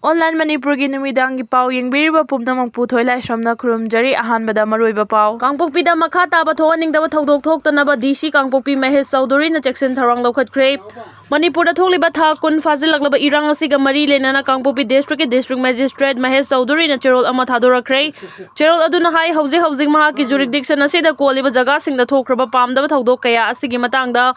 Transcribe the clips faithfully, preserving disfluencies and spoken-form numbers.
Online ꯃꯅꯤꯄꯨꯔꯒꯤ ꯅꯨꯃꯤꯗꯥꯡꯒꯤ ꯄꯥꯎ ꯌꯦꯡꯕꯤꯔꯤꯕ ꯄꯨꯝꯅꯃꯛꯄꯨ ꯊꯣꯏꯂꯥꯏꯁ꯭ꯔꯝꯅ ꯈꯨꯔꯨꯝꯖꯔꯤ꯫ ꯑꯍꯥꯟꯕꯗ ꯃꯔꯨꯑꯣꯏꯕ ꯄꯥꯎ꯫ ꯀꯥꯡꯄꯣꯛꯄꯤꯗ ꯃꯈꯥ ꯇꯥꯕ ꯊꯣꯛꯍꯟꯅꯤꯡꯗꯕ ꯊꯧꯗꯣꯛ ꯊꯣꯛꯇꯅꯕ ꯗꯤ ꯁꯤ ꯀꯥꯡꯄꯣꯛꯄꯤ ꯃꯍꯦꯁ ꯆꯧꯙꯨꯔꯤꯅ ꯆꯦꯛꯁꯤꯟ ꯊꯧꯔꯥꯡ ꯂꯧꯈꯠꯈ꯭ꯔꯦ꯫ ꯃꯅꯤꯄꯨꯔꯗ ꯊꯣꯛꯂꯤꯕ ꯊꯥ ꯀꯨꯟ ꯐꯥꯖꯤꯜꯂꯛꯂꯕ ꯏꯔꯥꯡ ꯑꯁꯤꯒ ꯃꯔꯤ ꯂꯩꯅꯅ ꯀꯥꯡꯄꯣꯛꯄꯤ ꯗꯤꯁꯇ꯭ꯔꯤꯛꯀꯤ ꯗꯤꯁꯇ꯭ꯔꯤꯛ ꯃꯦꯖꯤꯁꯇ꯭ꯔꯦꯠ ꯃꯍꯦꯁ ꯆꯧꯙꯨꯔꯤꯅ ꯆꯦꯔꯣꯜ ꯑꯃ ꯊꯥꯗꯣꯔꯛꯈ꯭ꯔꯦ꯫ ꯆꯦꯔꯣꯜ ꯑꯗꯨꯅ ꯍꯥꯏ, ꯍꯧꯖꯤꯛ ꯍꯧꯖꯤꯛ ꯃꯍꯥꯛꯀꯤ ꯖꯨꯔꯤꯗꯤꯛꯁꯟ ꯑꯁꯤꯗ ꯀꯣꯜꯂꯤꯕ ꯖꯒꯥꯁꯤꯡꯗ ꯊꯣꯛꯈ꯭ꯔꯕ ꯄꯥꯝꯗꯕ ꯊꯧꯗꯣꯛ ꯀꯌꯥ ꯑꯁꯤꯒꯤ ꯃꯇꯥꯡꯗ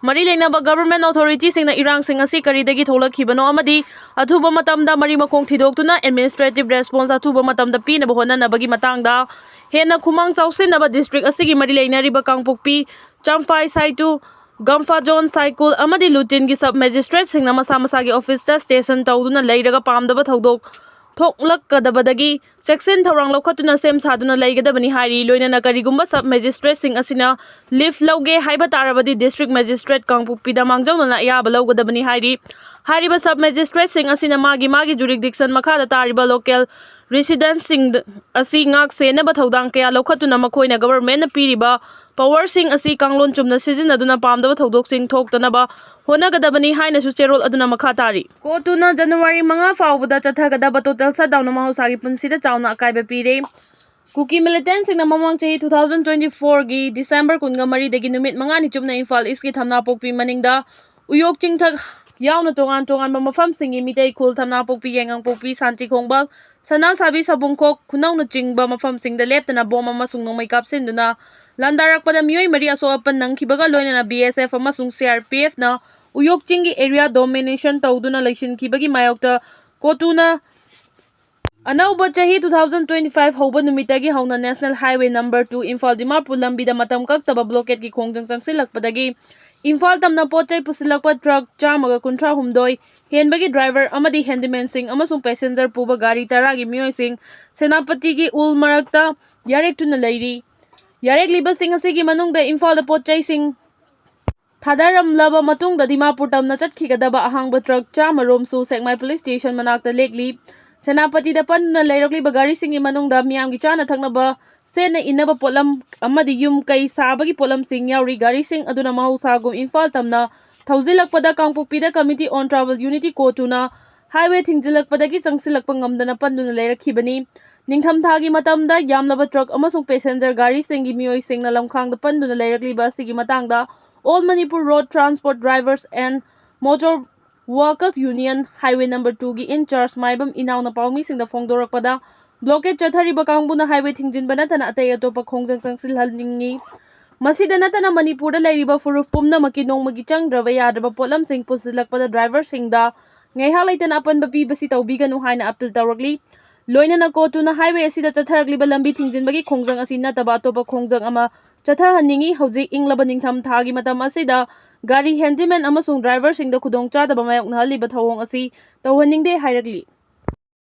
ꯃꯔꯤ ꯂꯩꯅꯕ ꯒꯚꯔꯟꯃꯦꯟꯠ ꯑꯣꯊꯣꯔꯤꯇꯤꯁꯤꯡꯅ ꯏꯔꯥꯡꯁꯤꯡ ꯑꯁꯤ ꯀꯔꯤꯗꯒꯤ ꯊꯣꯛꯂꯛꯈꯤꯕꯅꯣ ꯑꯃꯗꯤ ꯑꯊꯨꯕ ꯃꯇꯝꯗ ꯃꯔꯤ ꯃꯈꯣꯡ ꯊꯤꯗꯣꯛꯇꯨꯅ ꯑꯦꯗꯃꯤꯅꯤꯁꯇ꯭ꯔꯦꯇꯤꯚ ꯔꯦꯁꯄꯣꯟꯁ ꯑꯊꯨꯕ ꯃꯇꯝꯗ ꯄꯤꯅꯕ ꯍꯣꯠꯅꯅꯕꯒꯤ ꯃꯇꯥꯡꯗ ꯍꯦꯟꯅ ꯈꯨꯃꯥꯡ ꯆꯥꯎꯁꯤꯟꯅꯕ ꯗꯤꯁꯇ꯭ꯔꯤꯛ ꯑꯁꯤꯒꯤ ꯃꯔꯤ ꯂꯩꯅꯔꯤꯕ ꯀꯥꯡꯄꯣꯛꯄꯤ, ꯆꯝꯐꯥꯏ, ꯁꯥꯏꯇꯨ, ꯒꯝꯐꯥꯖꯣꯟ, ꯁꯥꯏꯀꯨꯜ ꯑꯃꯗꯤ ꯂꯨꯇꯤꯟꯒꯤ ꯁꯕ ꯃꯦꯖꯤꯁꯇ꯭ꯔꯦꯠꯁꯤꯡꯅ ꯃꯁꯥ ꯃꯁꯥꯒꯤ ꯑꯣꯐꯤꯁꯇ ꯁ꯭ꯇꯦꯁꯟ ꯇꯧꯗꯨꯅ ꯂꯩꯔꯒ ꯄꯥꯝꯗꯕ ꯊꯧꯗꯣꯛ ꯊꯣꯛꯂꯛꯀꯗꯕꯗꯒꯤ ꯆꯦꯛꯁꯤꯟ ꯊꯧꯔꯥꯡ ꯂꯧꯈꯠꯇꯨꯅ ꯁꯦꯝ ꯁꯥꯗꯨꯅ ꯂꯩꯒꯗꯕꯅꯤ ꯍꯥꯏꯔꯤ꯫ ꯂꯣꯏꯅꯅ ꯀꯔꯤꯒꯨꯝꯕ ꯁꯕ ꯃꯦꯖꯤꯁꯇ꯭ꯔꯦꯠꯁꯤꯡ ꯑꯁꯤꯅ ꯂꯤꯐ ꯂꯧꯒꯦ ꯍꯥꯏꯕ ꯇꯥꯔꯕꯗꯤ ꯗꯤꯁꯇ꯭ꯔꯤꯛ ꯃꯦꯖꯤꯁꯇ꯭ꯔꯦꯠ ꯀꯥꯡꯄꯣꯛꯄꯤꯗ ꯃꯥꯡꯖꯧꯅꯅ ꯑꯌꯥꯕ ꯂꯧꯒꯗꯕꯅꯤ ꯍꯥꯏꯔꯤ꯫ ꯍꯥꯏꯔꯤꯕ ꯁꯕ ꯃꯦꯖꯤꯁꯇ꯭ꯔꯦꯠꯁꯤꯡ ꯑꯁꯤꯅ ꯃꯥꯒꯤ ꯃꯥꯒꯤ ꯖꯨꯔꯤꯗꯤꯛꯁꯟ ꯃꯈꯥꯗ ꯇꯥꯔꯤꯕ ꯂꯣꯀꯦꯜ ꯔꯤꯁꯤꯗꯦꯟꯁꯁꯤꯡ ꯑꯁꯤ ꯉꯥꯛ ꯁꯦꯟꯅꯕ ꯊꯧꯗꯥꯡ ꯀꯌꯥ ꯂꯧꯈꯠꯇꯨꯅ ꯃꯈꯣꯏꯅ ꯒꯚꯔꯟꯃꯦꯟꯠꯅ ꯄꯤꯔꯤꯕ ꯄꯋꯥꯔꯁꯤꯡ ꯑꯁꯤ ꯀꯥꯡꯂꯣꯟ ꯆꯨꯝꯅ ꯁꯤꯖꯤꯟꯅꯗꯨꯅ ꯄꯥꯝꯗꯕ ꯊꯧꯗꯣꯛꯁꯤꯡ ꯊꯣꯛꯇꯅꯕ ꯍꯣꯠꯅꯒꯗꯕꯅꯤ ꯍꯥꯏꯅꯁꯨ ꯆꯦꯔꯣꯜ ꯑꯗꯨꯅ ꯃꯈꯥ ꯇꯥꯔꯤ꯫ ꯀꯣꯇꯨꯅ ꯖꯅꯋꯥꯔꯤ ꯃꯉꯥ ꯐꯥꯎꯕꯗ ꯆꯠꯊꯒꯗꯕ ꯇꯣꯇꯦꯜ ꯁꯠꯗꯥꯎꯟꯅ ꯃꯍꯧꯁꯥꯒꯤ ꯄꯨꯟꯁꯤꯗ ꯆꯥꯎꯅ ꯑꯀꯥꯏꯕ ꯄꯤꯔꯦ꯫ ꯀꯨꯀꯤ ꯃꯤꯂꯤꯇꯦꯟꯁꯤꯡꯅ ꯃꯃꯥꯡ ꯆꯍꯤ two thousand twenty fourꯒꯤ ꯗꯤꯁꯦꯝꯕꯔ ꯀꯨꯟꯒ ꯃꯔꯤꯗꯒꯤ ꯅꯨꯃꯤꯠ ꯃꯉꯥꯅꯤ ꯆꯨꯞꯅ ꯏꯝꯐꯥꯜ ꯏꯁꯀꯤ ꯊꯝꯅꯥꯄꯣꯛꯄꯤ ꯃꯅꯤꯡꯗ ꯎꯌꯣꯛ ꯆꯤꯡꯊꯛ ꯌꯥꯎꯅ ꯇꯣꯉꯥꯟ ꯇꯣꯉꯥꯟꯕ ꯃꯐꯝꯁꯤꯡꯒꯤ ꯃꯤꯇꯩ ꯈꯨꯜ ꯊꯝꯅꯥꯄꯣꯛꯄꯤ, ꯌꯥꯏꯉꯪꯄꯣꯛꯄꯤ, ꯁꯥꯟꯆꯤ ꯈꯣꯡꯕꯥꯜ, ꯁꯅꯥꯁꯥꯕꯤ, ꯁꯕꯨꯡꯈꯣꯛ, ꯈꯨꯅꯧꯅꯆꯤꯡꯕ ꯃꯐꯝꯁꯤꯡꯗ ꯂꯦꯞꯇꯅ ꯕꯣꯝ ꯑꯃꯁꯨꯡ ꯅꯣꯡꯃꯩ ꯀꯥꯞꯁꯤꯟꯗꯨꯅ ꯂꯥꯟꯗꯥꯔꯛꯄꯗ ꯃꯤꯑꯣꯏ ꯃꯔꯤ ꯑꯁꯣꯛ ꯑꯄꯟ ꯅꯪꯈꯤꯕꯒ ꯂꯣꯏꯅꯅ ꯕꯤ ꯑꯦꯁ ꯑꯦꯐ ꯑꯃꯁꯨꯡ ꯁꯤ ꯑꯥꯔ ꯄꯤ ꯑꯦꯐꯅ ꯎꯌꯣꯛ ꯆꯤꯡꯒꯤ ꯑꯦꯔꯤꯌꯥ ꯗꯣꯃꯤꯅꯦꯁꯟ ꯇꯧꯗꯨꯅ ꯂꯩꯁꯤꯟꯈꯤꯕꯒꯤ ꯃꯥꯌꯣꯛꯇ ꯀꯣꯇꯨꯅ ꯑꯅꯧꯕ ꯆꯍꯤ two thousand twenty five ꯍꯧꯕ ꯅꯨꯃꯤꯠꯇꯒꯤ ꯍꯧꯅ national highway number two Imphal Dimapur ꯂꯝꯕꯤꯗ ꯃꯇꯝ ꯀꯛꯇꯕ ꯕ꯭ꯂꯣꯀꯦꯠꯀꯤ ꯈꯣꯡꯖꯪ ꯆꯪꯁꯤꯜꯂꯛꯄꯗꯒꯤ ꯏꯝꯐꯥꯜ ꯇꯝꯅ ꯄꯣꯠ ꯆꯩ ꯄꯨꯁꯤꯜꯂꯛꯄ ꯇ꯭ꯔꯛ ꯆꯥꯝꯃꯒ ꯀꯨꯟꯊ꯭ꯔꯥ ꯍꯨꯝꯗꯣꯏ ꯍꯦꯟꯕꯒꯤ ꯗ꯭ꯔꯥꯏꯚꯔ ꯑꯃꯗꯤ ꯍꯦꯟꯗꯤꯃꯦꯟꯁꯤꯡ ꯑꯃꯁꯨꯡ ꯄꯦꯁꯦꯟꯖꯔ ꯄꯨꯕ ꯒꯥꯔꯤ ꯇꯔꯥꯒꯤ ꯃꯤꯑꯣꯏꯁꯤꯡ ꯁꯦꯅꯥꯄꯇꯤꯒꯤ ꯎꯜ ꯃꯔꯛꯇ ꯌꯥꯔꯦꯛꯇꯨꯅ ꯂꯩꯔꯤ꯫ ꯌꯥꯔꯦꯛꯂꯤꯕꯁꯤꯡ ꯑꯁꯤꯒꯤ ꯃꯅꯨꯡꯗ ꯏꯝꯐꯥꯜꯗ ꯄꯣꯠ ꯆꯩꯁꯤꯡ ꯊꯥꯗꯔꯝꯂꯕ ꯃꯇꯨꯡꯗ ꯗꯤꯃꯥꯄꯨꯔ ꯇꯝꯅ ꯆꯠꯈꯤꯒꯗꯕ ꯑꯍꯥꯡꯕ ꯇ꯭ꯔꯛ ꯆꯥꯝꯃ ꯔꯣꯝꯁꯨ ꯁꯦꯛꯃꯥꯏ ꯄꯨꯂꯤꯁ ꯁ꯭ꯇꯦꯁꯟ ꯃꯅꯥꯛꯇ ꯂꯦꯛꯂꯤ꯫ ꯁꯦꯅꯥꯄꯇꯤꯗ ꯄꯟꯗꯨꯅ ꯂꯩꯔꯛꯂꯤꯕ ꯒꯥꯔꯤꯁꯤꯡꯒꯤ ꯃꯅꯨꯡꯗ ꯃꯤꯌꯥꯝꯒꯤ ꯆꯥꯅ ꯊꯛꯅꯕ, ꯁꯦꯠꯅ ꯏꯟꯅꯕ ꯄꯣꯠꯂꯝ ꯑꯃꯗꯤ ꯌꯨꯝ ꯀꯩ ꯁꯥꯕꯒꯤ ꯄꯣꯠꯂꯝꯁꯤꯡ ꯌꯥꯎꯔꯤ꯫ ꯒꯥꯔꯤꯁꯤꯡ ꯑꯗꯨꯅ ꯃꯍꯧꯁꯥꯒꯨꯝ ꯏꯝꯐꯥꯜ ꯇꯝꯅ ꯊꯧꯖꯤꯜꯂꯛꯄꯗ ꯀꯥꯡꯄꯣꯛꯄꯤꯗ Committee on Tribal Unity ꯀꯣꯇꯨꯅ ꯍꯥꯏꯋꯦ ꯊꯤꯡꯖꯤꯜꯂꯛꯄꯗꯒꯤ ꯆꯪꯁꯤꯜꯂꯛꯄ ꯉꯝꯗꯅ ꯄꯟꯗꯨꯅ ꯂꯩꯔꯛꯈꯤꯕꯅꯤ꯫ ꯅꯤꯡꯊꯝꯊꯥꯒꯤ ꯃꯇꯝꯗ ꯌꯥꯝꯂꯕ ꯇ꯭ꯔꯛ ꯑꯃꯁꯨꯡ ꯄꯦꯁꯦꯟꯖꯔ ꯒꯥꯔꯤꯁꯤꯡꯒꯤ ꯃꯤꯑꯣꯏꯁꯤꯡꯅ ꯂꯝꯈꯥꯡꯗ ꯄꯟꯗꯨꯅ ꯂꯩꯔꯛꯂꯤꯕ ꯑꯁꯤꯒꯤ ꯃꯇꯥꯡꯗ All Manipur Road Transport Drivers and Motor Workers Union Highway Number Twoꯒꯤ in charge ꯃꯥꯏꯕꯝ ꯏꯅꯥꯎꯅ ꯄꯥꯎꯃꯤꯁꯤꯡꯗ ꯐꯣꯡꯗꯣꯔꯛꯄꯗ, ꯕ꯭ꯂꯣꯀꯦꯠ ꯆꯠꯊꯔꯤꯕ ꯀꯥꯡꯕꯨꯅ ꯍꯥꯏꯋꯦ ꯊꯤꯡꯖꯤꯟꯕ ꯅꯠꯇꯅ ꯑꯇꯩ ꯑꯇꯣꯞꯄ ꯈꯣꯡꯖꯪ ꯆꯪꯁꯤꯜꯍꯟꯅꯤꯡꯏ꯫ ꯃꯁꯤꯗ ꯅꯠꯇꯅ ꯃꯅꯤꯄꯨꯔꯗ ꯂꯩꯔꯤꯕ ꯐꯨꯔꯨꯞ ꯄꯨꯝꯅꯃꯛꯀꯤ ꯅꯣꯡꯃꯒꯤ ꯆꯪꯗ꯭ꯔꯕ ꯌꯥꯗ꯭ꯔꯕ ꯄꯣꯠꯂꯝꯁꯤꯡ ꯄꯨꯁꯤꯜꯂꯛꯄꯗ ꯗ꯭ꯔꯥꯏꯚꯔꯁꯤꯡꯗ ꯉꯥꯏꯍꯥꯛ ꯂꯩꯇꯅ ꯑꯄꯟꯕ ꯄꯤꯕꯁꯤ ꯇꯧꯕꯤꯒꯅꯨ ꯍꯥꯏꯅ ꯑꯄꯤꯜ ꯇꯧꯔꯛꯂꯤ꯫ ꯂꯣꯏꯅꯅ ꯀꯣꯔꯠꯇꯨꯅ ꯍꯥꯏꯋꯦ ꯑꯁꯤꯗ ꯆꯠꯊꯔꯛꯂꯤꯕ ꯂꯝꯕꯤ ꯊꯤꯡꯖꯤꯟꯕꯒꯤ ꯈꯣꯡꯖꯪ ꯑꯁꯤ ꯅꯠꯇꯕ ꯑꯇꯣꯞꯄ ꯈꯣꯡꯖꯪ ꯑꯃ ꯆꯠꯊꯍꯟꯅꯤꯡꯏ꯫ ꯍꯧꯖꯤꯛ ꯏꯪꯂꯕ ꯅꯤꯡꯊꯝ ꯊꯥꯒꯤ ꯃꯇꯝ ꯑꯁꯤꯗ ꯒꯥꯔꯤ ꯍꯦꯟꯗꯤꯃꯦꯟ ꯑꯃꯁꯨꯡ ꯗ꯭ꯔꯥꯏꯚꯔꯁꯤꯡꯗ ꯈꯨꯗꯣꯡꯆꯥꯗꯕ ꯃꯥꯌꯣꯛꯅꯍꯜꯂꯤꯕ ꯊꯧꯑꯣꯡ ꯑꯁꯤ ꯇꯧꯍꯟꯅꯤꯡꯗꯦ ꯍꯥꯏꯔꯛꯂꯤ꯫